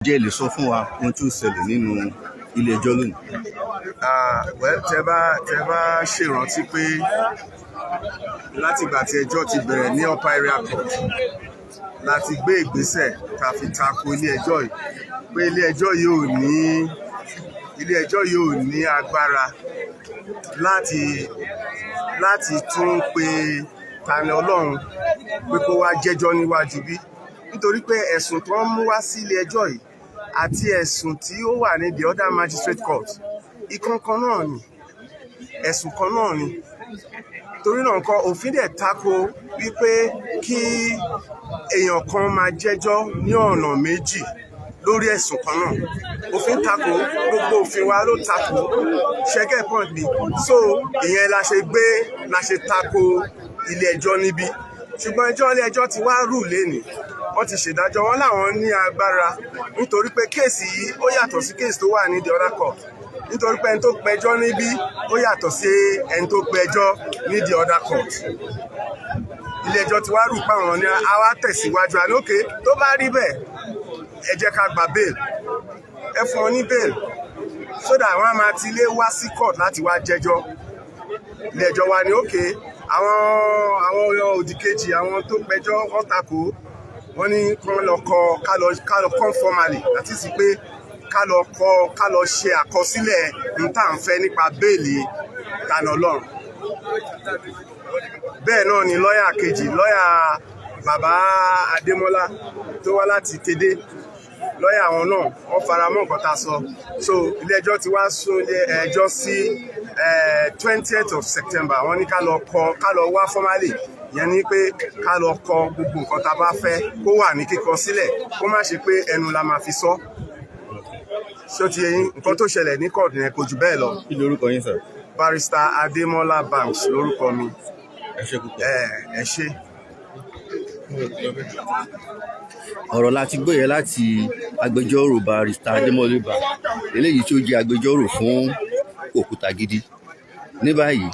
Ǹjẹ́ ẹ lè sọ fún wa ohun tí ó ṣẹlẹ̀ nínú ilé ẹjọ́ lónìí? Ah, well, tẹ bá ṣèrántí pé látìgbà tí ẹjọ́ ti bẹ̀rẹ̀ ní Upper Area Court láti gbé ìgbésẹ̀ tá a fi tako ilé ẹjọ́ yìí, pé ilé ẹjọ́ yìí ò ní agbára láti tún pe Tani Olohun pé kó wá jẹ́jọ́ níwájú bí, nítorí pé ẹ̀sùn tó ń mú wá sí ilé ẹjọ́ yìí àti ẹ̀sùn tí ó wà ní the other magistrate court, ìkankan náà ni, ẹ̀sùn kan náà ni. Torí náà nǹkan òfin dẹ̀ tako wípé kí èèyàn kan máa jẹ́jọ́ ní ọ̀nà méjì lórí ẹ̀sùn kan náà. Òfin tako, gbogbo òfin wa ló tako. Ṣé ẹ get point mi? So ìyẹn la ṣe gbé, la ṣe tako ilé ẹjọ́ níbí. Ṣùgbọ́n ẹjọ́ ilé ẹjọ́ ti wá rù lénìí, wọ́n ti ṣèdájọ́ wọn láwọn ní agbára, nítorí pé case yìí, ó yàtọ̀ sí case tó wà ní the other court, nítorí pé ẹni tó pẹjọ́ níbí, ó yàtọ̀ sí ẹni tó pẹjọ́ ní the other court. Ilé ẹjọ́ ti wá rù pa àwọn ní àwa tẹ̀síwájú àlókè. Tó bá rí bẹ́ẹ̀, ẹ jẹ́ ká gba bail, ẹ fún wọn ní bail so that àwọn á máa ti ilé wá sí court láti wá jẹ́jọ́. Ilé ẹjọ́ wa ní òkè àwọn òdì kejì, àwọn tó pẹjọ́, wọ́n takò. Wọ́n ní kán lọ kọ, ká lọ kọ́ formally, àti sí pé ká lọ kọ, ká lọ ṣe àkọsílẹ̀ n tá à ń fẹ́ nípa bail Tani Olohun. Bẹ́ẹ̀ náà ni lọ́ọ̀yà kejì, lọ́ọ̀yà bàbá Adémọ́lá tó wá láti Tèdè, lọ́ọ̀yà àwọn náà, wọ́n fara mọ́ nǹkan tá a sọ. So ilé ẹjọ́ ti wá sún ilé ẹjọ́ sí 20th of September. Wọ́n ní ká lọ kọ, ká lọ wá formally, yẹn ni pé ká lọ kọ gbogbo nǹkan tá a bá fẹ́ kó wà ní kíkọ sílẹ̀, kó má ṣe pé ẹnu la máa fi sọ. Ṣó ti yé yín? Nǹkan tó ṣẹlẹ̀ ní kóòtù yẹn kò jù bẹ́ẹ̀ lọ. Kí lorúkọ yín, sir? Barrister Adémọ́lá Banks lórúkọ mi. Ẹ ṣé púpọ̀. Ẹ ẹ ṣé. Ọ̀rọ̀ láti gbọ́ yẹn láti agbẹjọ́rò Barrister Adémọ́lá Banks, eléyìí tí ó jẹ́ agbẹjọ́rò fún Òkútagídí. Ní báyìí,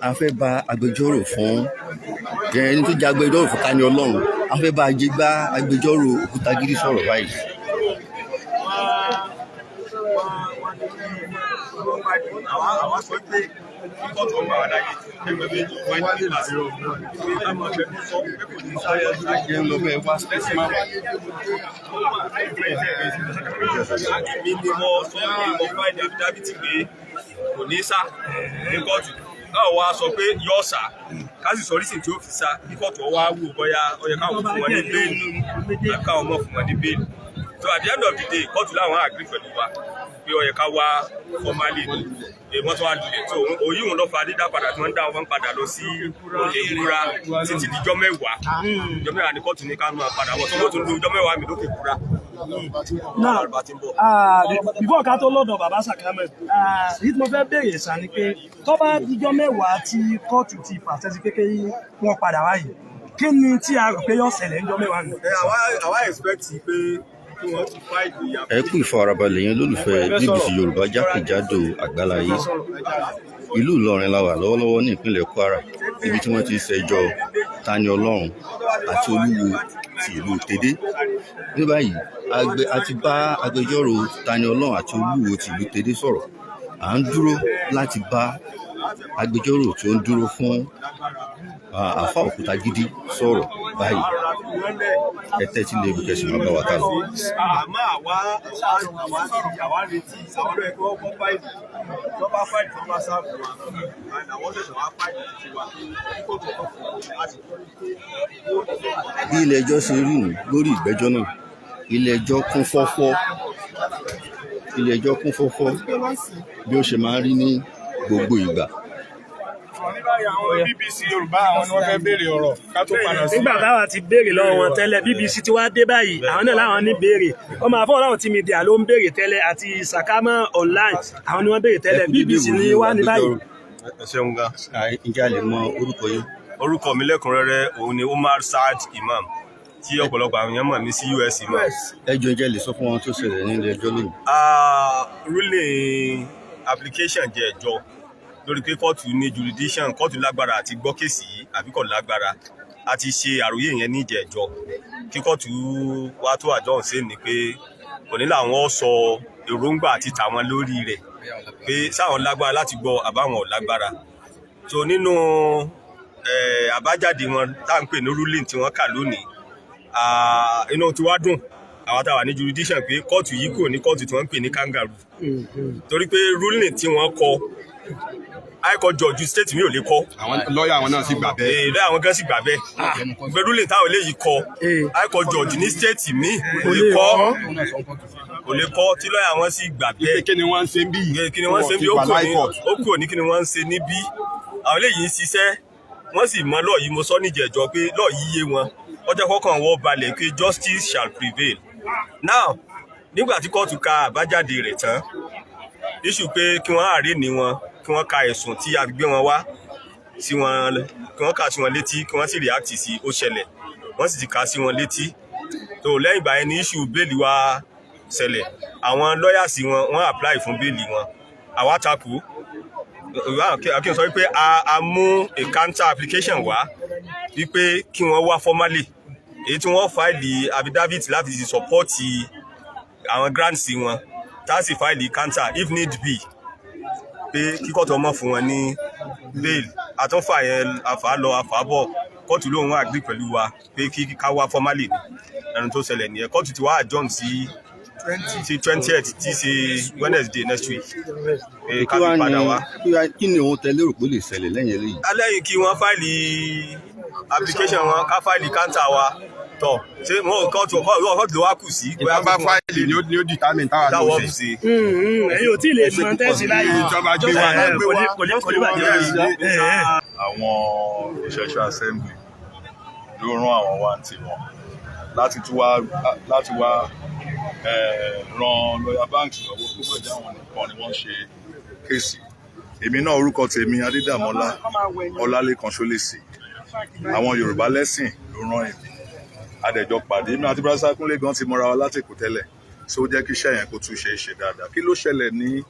a fẹ́ bá agbẹjọ́rò fún ẹni tó jẹ́ agbẹjọ́rò fún Tani Olohun, a fẹ́ bá ajé gbá agbẹjọ́rò Òkútagídí sọ̀rọ̀ báyìí. Àwa sọ pé kóòtù ọgbà wà láyé ẹgbẹ́ méjì wáyé nípa pé ká máa fẹ́ sọ pé kò ní sáré. Èmi ni mo sọ pé mo file affidavit pé kò ní sá ní kóòtù. Káwọn wá sọ pé yóò sá, ká sì sọ reason tí ó fi sá, kí kóòtù wá wò bóyá ó yẹ káwọn fún wọn ní bail tàbí káwọn mọ̀ fún wọn ní bail. So at the end of the day, kóòtù láwọn agree pẹ̀lú wa pé ó yẹ ká wá formally ní wọ́n tún wá lulẹ̀. So òyìn òun ló fa dídá padà tí wọ́n ń dá wọn padà lọ sí Òkè Kúra títí dijọ́ 10. Dijọ́ 10 ní kóòtù ní ká máa padà wọ́n tó wọ́n tún lu ijọ́ 10 mi lókè Kúra. Now, before ká tó lọ́dọ̀ bàbá Sàkámẹ̀, èyí tí mo fẹ́ béèrè sá ni pé tó bá dijọ́ 10 tí kóòtù ti fàṣẹ sí pé kí wọ́n padà wáyé, kí ni tí a rò pé yóò ṣẹlẹ̀ níjọ́ 10 nù? Àwa expect pé kí wọ́n ti file Ẹ kú ìfarabalẹ̀ yẹn, lólùfẹ́ BBC Yorùbá jákèjádò àgbáláyé. Ìlú Ìlọrin la wà lọ́wọ́lọ́wọ́ ní ìpínlẹ̀ Kwara, níbi tí wọ́n ti ń ṣẹjọ́ Tani Olohun àti Olúwo ti ìlú Tèdè. Ní báyìí, a ti bá agbẹjọ́rò Tani Olohun àti Olúwo ti ìlú Tèdè sọ̀rọ̀. À ń dúró láti bá agbẹjọ́rò tí ó ń dúró fún Àáfà Òkútagídí sọ̀rọ̀ báyìí. Ẹ tẹ́tí lé kẹ́ sì máa bá wa ká lọ. Àmọ́ àwa retí àwọn ló yẹ kí wọ́n kọ́ file tó bá file tó bá serve wa and àwọn ṣẹ̀ṣẹ̀ wá file títí wa kó tó kọ́ fún wa. Bí ilé ẹjọ́ ṣe rí nù lórí ìgbẹ́jọ́ náà, ilé ẹjọ́ kún fọ́fọ́, ilé ẹjọ́ kún fọ́fọ́ bí ó ṣe máa ń rí ní gbogbo ìgbà. Àwọn BBC Yorùbá, àwọn ni wọ́n fẹ́ béèrè ọ̀rọ̀ ká tó padà sí. Nígbà táwa ti béèrè lọ́wọ́ wọn tẹ́lẹ̀, BBC ti wá dé báyìí, àwọn náà láwọn ní béèrè. Ọmọ àfọwọ́ láwọn tí media ló ń béèrè tẹ́lẹ̀ àti Sàkámọ́ online, àwọn ni wọ́n béèrè tẹ́lẹ̀. BBC ni wá ní báyìí. Ẹ ṣeun gan. Ǹjẹ́ a lè mọ orúkọ yín? Orúkọ mi lẹ́kùnrẹ́rẹ́ òun ni Umar Saad Imam, tí ọ̀pọ̀lọpọ̀ àwọn èèyàn mọ̀ mí sí US Imam. Ẹ jọ̀ọ́, ǹjẹ́ ẹ lè sọ fún wọn tó ṣẹlẹ̀ ní ilé ẹjọ́ lónìí? Ruling application jẹ́ ẹjọ́ lórí pé kóòtù ní jurisdiction, kóòtù lágbára àti gbọ́ case yìí àbí kò lágbára. A ti ṣe àròyé yẹn ní ìjẹ́jọ́ kí kóòtù wá tó àjọ ṣe ni pé Òní làwọn sọ èròǹgbà àti tàwọn lórí rẹ̀ pé sáwọn lágbára láti gbọ́ àbáwọn ò lágbára. So nínú àbájáde wọn tá à ń pè ní ruling tí wọ́n kà lónìí, inú tí wàá dùn àwọn táwa ní jurisdiction pé kóòtù yìí kò ní kóòtù tí wọ́n ń pè ní kangaroo, torí pé ruling tí wọ́n kọ, high court judge state mi ò lè kọ. Àwọn lọ́ọ̀yà àwọn náà sì gbà bẹ́ẹ̀. Ee, lọ́yà àwọn gan sì gbà bẹ́ẹ̀ pé ruling táwọn eléyìí kọ, high court judge ní state mi kò lè kọ, kò lè kọ, tí lọ́yà wọn sì gbà bẹ́ẹ̀. Kí ni wọ́n ń ṣe ń bí yìí? Kí ni wọ́n ṣe bí? Ó kúrò ní kí ni wọ́n ń ṣe níbí. Àwọn eléyìí ń ṣiṣẹ́, wọ́n sì mọ law yìí. Mo sọ níjẹ̀jọ́ pé law yìí yé wọn, ọjọ́ kọkàn wọ́n balẹ̀ pé justice shall prevail. Now, nígbà tí kóòtù ka àbájáde rẹ̀ tán, issue pé kí wọ́n arraign wọn, kí wọ́n ka ẹ̀sùn tí a gbé wọn wá sí wọn, kí wọ́n kà sí wọn létí, kí wọ́n sì react sí, ó ṣẹlẹ̀, wọ́n sì ti kà sí wọn létí. Tó lẹ́yìn ìgbà yẹn ni issue bail wá ṣẹlẹ̀. Àwọn lawyers wọn, wọ́n apply fún bail wọn, àwa takò. Kí n sọ wípé a mú a counter application wá wípé kí wọ́n wá formally, èyí tí wọ́n file affidavit láti support àwọn grants wọn, tá a sì file counter if need be, pé kí kóòtù ọmọ fún wọn ní bail. Àtúnfà yẹn, àfà lọ, àfà bọ̀, kóòtù lóun agree pẹ̀lú wa pé kí ká wá formally ní. Ẹnu tó ṣẹlẹ̀ nìyẹn. Kóòtù ti wá adjourn sí 20th, tí í ṣe Wednesday next week, pé ká Kí fi wá padà wá. Kí ni ohun tẹ́ lérò pé ó lè ṣẹlẹ̀ lẹ́yìn eléyìí? Lẹ́yìn kí wọ́n file application wọn, ká file counter wa tọ̀, ṣé wọn ò kóòtù ló wá kù sí. Ìta bá file ni ó determine táwa ló táwọn ṣe. ṣe. Ẹ̀yin ò tí ì lè mọ tẹ́sí báyìí. Ìjọba gbé wa. Kò ní bàjẹ́. Àwọn ìṣẹ̀ṣe assembly ló rán àwọn wá ní tiwọn láti wá ran lọ́yà Banks lọ́wọ́, kó má jẹ́ àwọn nìkan ni wọ́n ṣe case. Èmi náà, orúkọ tèmi Adédàmọ́lá Ọlálékan Ṣólèsì. Àwọn Yorùbá lẹ́sìn ló rán èmi. Adẹ̀jọ pàdé mi àti Brasa Kúnlé gan ti mọra wa láti Èkó tẹ́lẹ̀, so ó jẹ́ kí iṣẹ́ yẹn kó tún ṣe é ṣe dáadáa. Kí ló ṣẹlẹ̀ ní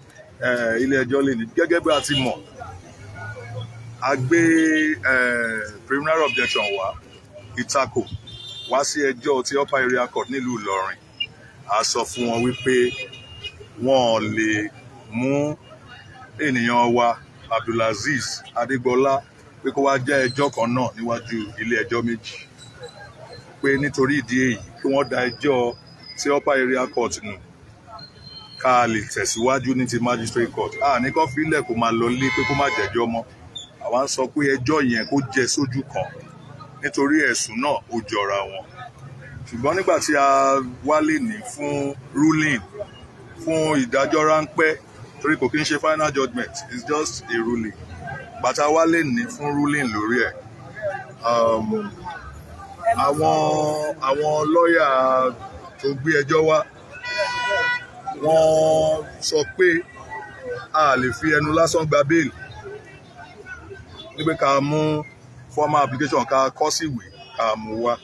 ilé ẹjọ́ lè ní? Gẹ́gẹ́ bí a ti mọ̀, a gbé preliminary objection wá, ìtakò wá sí ẹjọ́ ti Upper Area Court nílùú Ìlọrin. A sọ fún wọn wípé wọn ò lè mú ènìyàn wa Abdulazeez Adégbọlá pé kó wá jẹ́ ẹjọ́ kan náà níwájú ilé ẹjọ́ méjì, pé nítorí ìdí èyí, kí wọ́n da ẹjọ́ tí Upper Area Court nù, ká lè tẹ̀síwájú ní ti Magistrate Court. A ní kó filẹ̀ kó máa lọ lé, pé kó má jẹ́jọ́ mọ́. Àwa ń sọ pé ẹjọ́ yẹn kó jẹ́ sójú kan, nítorí ẹ̀sùn náà ó jọra wọn. Ṣùgbọ́n nígbà tí a wálé ní fún ruling, fún ìdájọ́ ráńpẹ́, torí kò kí ń ṣe final judgement, it's just a ruling, bàtà wálé ní fún ruling lórí ẹ̀, àwọn lọ́ọ̀yà tó gbé ẹjọ́ wá, wọ́n sọ pé a lè fi ẹnu lásán gba bail, ní pé ká mú formal application, ká kọ síwèé, ká mú wá.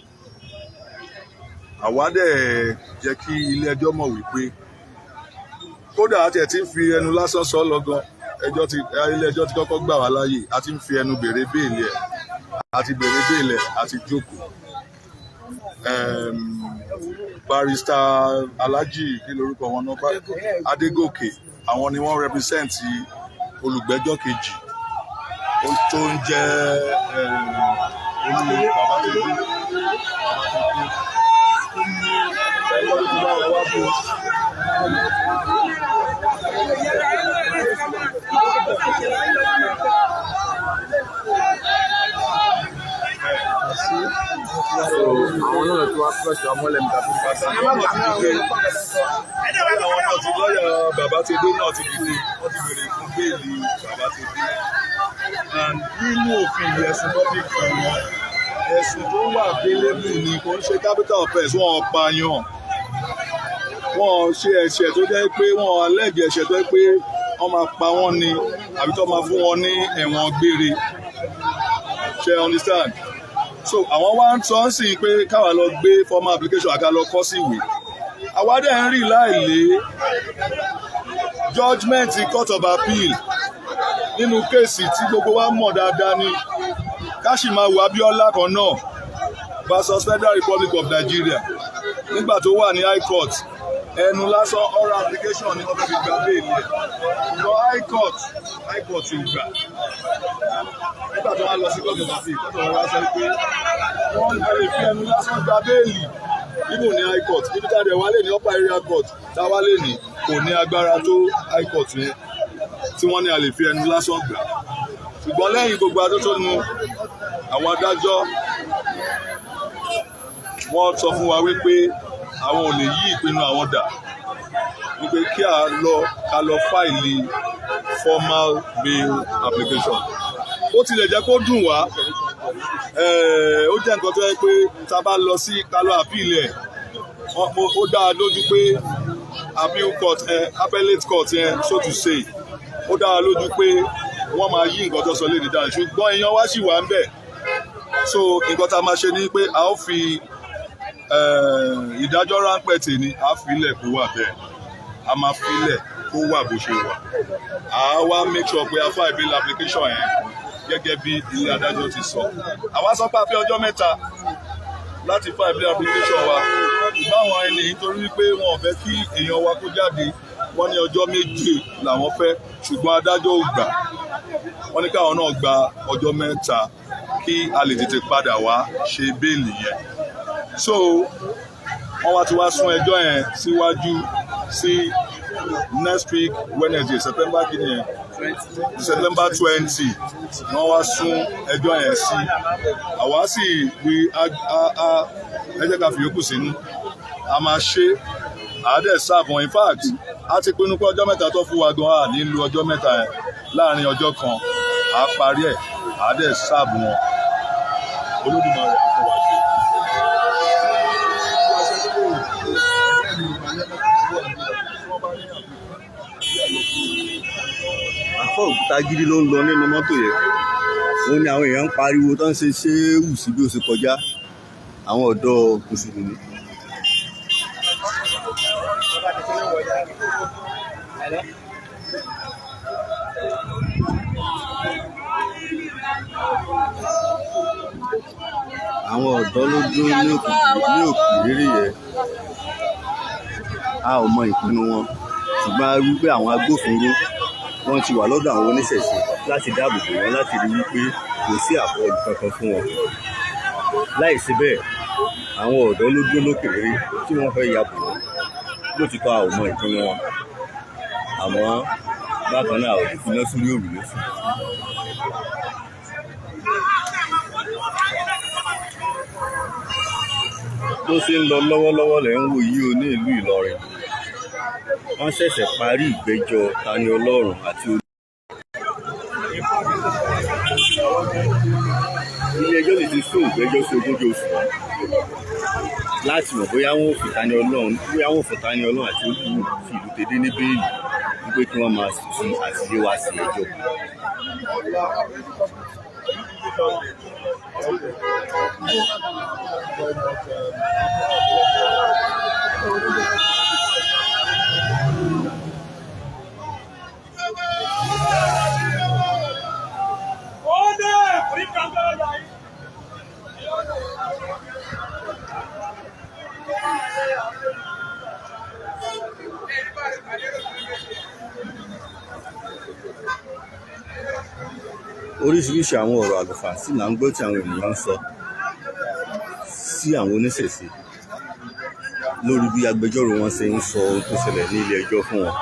Àwa dẹ̀ jẹ́ kí ilé ẹjọ́ mọ̀ wípé kódà a tiẹ̀ ti ń fi ẹnu lásán sọ lọ gan, ẹjọ́ ti ilé ẹjọ́ ti kọ́kọ́ gbà wá láàyè. A ti ń fi ẹnu béèrè bail ẹ̀, a ti béèrè bail ẹ̀, a ti jókòó. Barrister Alhaji, kí lorúkọ wọn náà, Adégòkè, àwọn ni wọ́n represent olùgbẹ́jọ́ kejì tó ń jẹ́ olú bàbá tó dé, bàbá tó dé. Ẹjọ́ tó ti bá wa wá fún un. Àwọn náà tó wá pẹ̀sì ọmọlẹ̀ mi tàbí pàṣẹ. Àwọn náà ti, lọ́yà bàbá ti dé náà ti dìde, wọ́n ti béèrè fún bail bàbá ti dé. And nínú òfin yìí, ẹ̀sùn tó fi kàn wọ́n, ẹ̀sùn tó wà bailable ni, kò ń ṣe capital offence. Wọ́n pààyàn, wọ́n ṣe ẹ̀ṣẹ̀ tó jẹ́ pé wọ́n allege ẹ̀ṣẹ̀ tó jẹ́ pé wọ́n máa pa wọ́n ni àbí tó máa fún wọn ní ẹ̀wọ̀n gbére, ṣe understand? So àwọn wá ń sọ ń sìn pé káwa lọ gbé formal application, àká lọ kọ sí ìwé. Àwa dẹ̀ ń rí láìlé judgement Court of Appeal nínú case tí gbogbo wa mọ̀ dáadáa ní Káṣímáwò Abíọ́lá kan náà versus Federal Republic of Nigeria, nígbà tó wà ní High Court. Ẹnu lásán, oral application ni wọ́n fẹ́ fi gba béèlì ẹ̀, ṣùgbọ́n high court ò gbà. Nígbà tó wá lọ sí court of appeal, court of appeal sọ pé wọ́n lè fi ẹnu lásán gba béèlì even ní high court. Ibi tá a dẹ̀ wálé ní upper area court tá a wálé ní kò ní agbára tó high court yẹn tí wọ́n ní a lè fi ẹnu lásán gbà. Ṣùgbọ́n lẹ́yìn gbogbo atótónu àwọn adájọ́, wọ́n sọ fún wa wípé àwọn ò lè yí ìpinnu àwọn dà, wípé kí a lọ ká lọ file formal bail application. Ó tilẹ̀ jẹ́ kó dùn wá, ó jẹ́ nǹkan tó yẹ pé tá a bá lọ sí ká lọ appeal ẹ̀, ó dá a lójú pé appeal court ẹ, appellate court yẹn, so to say, ó dá a lójú pé wọ́n máa yí nǹkan tó sọ léde dáa. Ṣùgbọ́n èèyàn wá sì wà ń bẹ̀, so nǹkan tá a máa ṣe ni pé a ó fi ìdájọ́ ráńpẹ́ tèmi, a fi ilẹ̀ kó wà bẹ́ẹ̀, a máa filẹ̀ kó wà bó ṣe wà. A wá make sure pé a file bail application yẹn gẹ́gẹ́ bí ilé adájọ́ ti sọ. Àwa sọ pé a fẹ́ ọjọ́ 3 láti file bail application wa. Báwọn ẹni nítorí wípé wọn ò fẹ́ kí èèyàn wa kó jáde, wọ́n ní ọjọ́ 7 làwọn fẹ́, ṣùgbọ́n adájọ́ ò gbà. Wọ́n ní káwọn náà gba ọjọ́ 3 kí a lè tètè padà wá ṣe béèlì yẹn. So wọ́n wá ti wá sún ẹjọ́ yẹn síwájú sí next week Wednesday, September kìíní yẹn, September 20. Wọ́n wá sún ẹjọ́ yẹn sí. Àwa sì wí a ẹ jẹ́ ká fi yòókù sínú, a máa ṣe àádẹ́ serve wọn. In fact, a ti pinnu pé ọjọ́ 3 tó fún wa gan, a ní lu ọjọ́ 3 yẹn. Láàrin ọjọ́ kan, a parí ẹ̀, àádẹ́ serve wọn. Olódùmarè á fún wa ṣe. Àfọ òkúta gidi ló ń lọ nínú mọ́tò yẹn. Òun ni àwọn èèyàn ń pariwo tó ń ṣe ṣéwù sí bí ó ṣe kọjá, àwọn ọ̀dọ́ mùsùlùmí. Àwọn ọ̀dọ́ ló dúró ní òkè rírì yẹn. A ò mọ ìpinnu wọn, ṣùgbọ́n a rí pé àwọn agbófinró, wọ́n ti wà lọ́dọ̀ àwọn oníṣẹ̀ṣe láti dáàbò bò wọ́n, láti rí wípé kò sí àkọlù kankan fún wọn. Láìsí bẹ́ẹ̀, àwọn ọ̀dọ́ ló dúró lókè réré tí wọ́n fẹ́ ya bò wọ́n. Lótìtọ́, a ò mọ ìpinnu wọn, àmọ́ bákan náà, a ò lè finá sórí òrùlé sùn. Bó ṣe ń lọ lọ́wọ́lọ́wọ́ lẹ̀ ń wò yìí o. Ní ìlú Ìlọrin, wọ́n ṣẹ̀ṣẹ̀ parí ìgbẹ́jọ́ Tani Olohun àti olú. Ilé-ẹjọ́ sì ti sún ìgbẹ́jọ́ sí ogúnjọ́ oṣù láti mọ̀ bóyá wọ́n ò fún Tani Olohun àti Olúwo ti ìlú Tèdè ní béèlì, wípé kí wọ́n máa ti àtìlé wá sí ẹjọ́. Oríṣiríṣi àwọn ọ̀rọ̀ àlùfàǹsí là ń gbọ́ tí àwọn ènìyàn ń sọ sí àwọn oníṣẹ̀ṣe lórí bí agbẹjọ́rò wọn ṣe ń sọ ohun tó ṣẹlẹ̀ ní ilé ẹjọ́ fún wọn.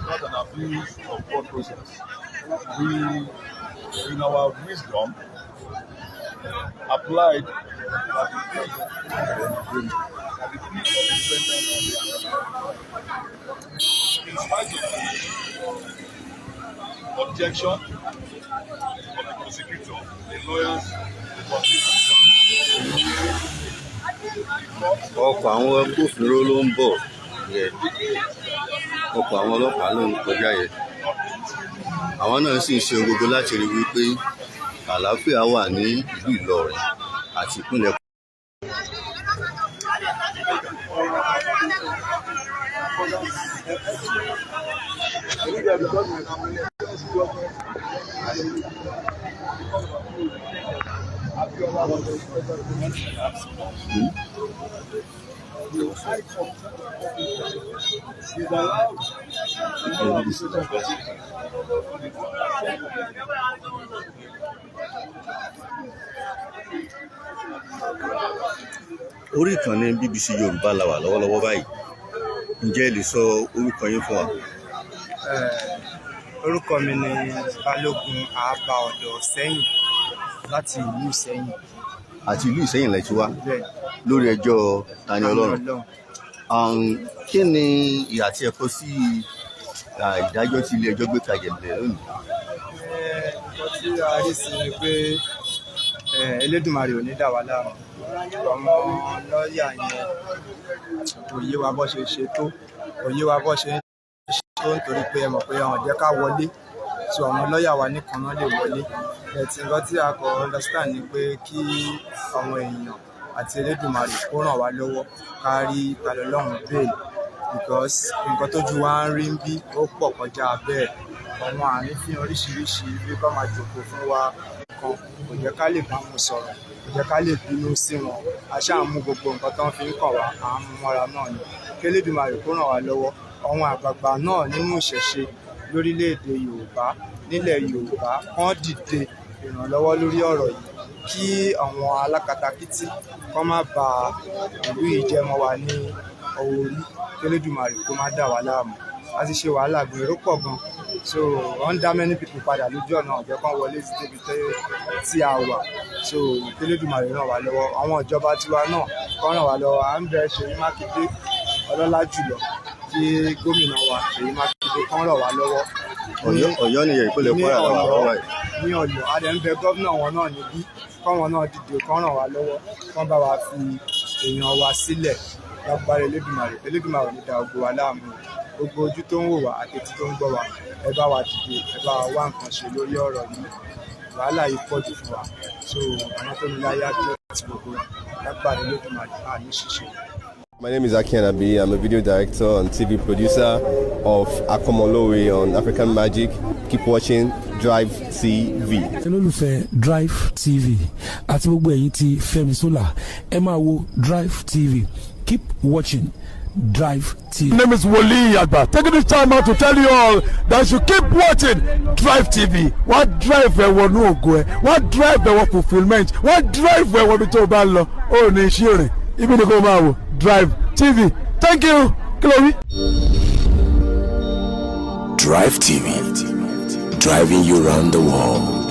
Not an abuse of court process. We, in our wisdom, applied that the plea of the defendant, in spite of the objection of the prosecutor, the lawyers, the prosecution, Ọkọ̀ àwọn agbófinró ló ń bọ̀ yẹn, ọkọ̀ àwọn ọlọ́pàá ló ń kọjá yẹn. Àwọn náà sì ń ṣe ohun gbogbo láti rí wípé Àlàáfíà wà ní ìlú Ìlọrin àti ìpínlẹ̀. Orí ìkànnì BBC Yorùbá la wà lọ́wọ́lọ́wọ́ báyìí. Ǹjẹ́ ẹ lè sọ orúkọ yín fún wa? Orúkọ mi ni Balógun Àábá Ọ̀dọ̀ Sẹ́yìn láti ìlú Ìsẹ́yìn. Àti ìlú Ìsẹ́yìn lẹ ti wá Bẹ́ẹ̀. lórí ẹjọ́ Tani Ọlọ́run. Ọlọ́run. Kí ni ìhà tí ẹ kọ sí ìdájọ́ tí ilé ẹjọ́ gbé kalẹ̀ lónìí? Nǹkan tí a rí sí ni pé Elédùmarè ò ní dà wá láàmú. Àwọn lọ́ọ̀yà yẹn, kò yé wa bó ṣe ṣe tó, kò yé wa bó ṣe ń ṣe tó, nítorí pé ẹ mọ̀ pé àwọn ò jẹ́ ká wọlé, so àwọn lọ́ọ̀yà wa nìkan náà lè wọlé. But nǹkan tí a kò understand ni pé kí àwọn èèyàn àti Elédùmarè kó ràn wá lọ́wọ́ ká rí Tani Olohun bail, because nǹkan tójú wa ń rí ń bí ó pọ̀ kọjá bẹ́ẹ̀. Àwọn àrífín oríṣiríṣi, bí kò máa jòkó fún wa kan, kò jẹ́ ká lè bá wọn sọ̀rọ̀, kò jẹ́ ká lè bínú sí wọn. A ṣáà mú gbogbo nǹkan tó ń fi ń kàn wá, à ń mú mọ́ra náà ni. Kí Elédùmarè kó ràn wá lọ́wọ́. Àwọn àgbààgbà náà nínú ìṣẹ̀ṣe lórílẹ̀‐èdè Yorùbá, nílẹ̀ Yorùbá, kán dìde ìrànlọ́wọ́ lórí ọ̀rọ̀ yìí, kí àwọn alákatakítí kán má ba ìlú yìí jẹ́ mọ́ wa ní orí. Kí Elédùmarè kó má dà wá láàmú. A ti ṣe wàhálà gan, èrò pọ̀ gan, so wọ́n ń dá many people padà lójú ọ̀nà, ọ̀jẹ̀ kan wọlé sí débi tí a wà. So kí Elédùmarè ràn wá lọ́wọ́. Àwọn ìjọba tiwa náà kán ràn wá lọ́wọ́. À ń bẹ Ṣèyí Mákindé, ọlọ́lá jùlọ, kí gómìnà wa Ṣèyí Mákindé kán ràn wá lọ́wọ́. Ọ̀yọ́ nìyẹn, ìpínlẹ̀ Ní Kwara la wà Ọ̀yọ́. lọ́wọ́ báyìí. Ní Ọ̀yọ́, a dẹ̀ ń bẹ gómìnà wọn náà níbí, kọ́wọn náà dìde, kán ràn wá lọ́wọ́, kán bá wa fi èèyàn wa sílẹ̀ lágbára Elédùmarè. Elédùmarè ò ní da gbogbo wa láàmú. Gbogbo ojú tó ń wò wá àti etí tó ń gbọ́ wa, ẹ bá wa dìde, ẹ bá wa wá nǹkan ṣe lórí ọ̀rọ̀ yìí. Wàhálà yìí pọ̀ jù fún wa, so àwọn tó ní láyé á dúró ti gbogbo wa lágbára Elédùmarè, àní ṣíṣe. My name is Aki Anabi. I'm a video director and TV producer of Akomolowe on African Magic. Keep watching Drive TV. Olólùfẹ́ Drive TV àti gbogbo ẹ̀yin tí Fẹ́mi Sola, ẹ máa wo Drive TV. Keep watching Drive TV. My name is Wole Agba. Taking this time out to tell you all that you keep watching Drive TV. Wọ́n drive ẹ wọnú ògo ẹ, wọ́n drive ẹ wọ fulfilment, wọ́n drive ẹ wọ ibi tó o bá ń lọ. Ó ní iṣẹ́ rìn, ibi ni kò máa wò Drive TV. Thank you. Kí ló wí? Drive TV, driving you round the world.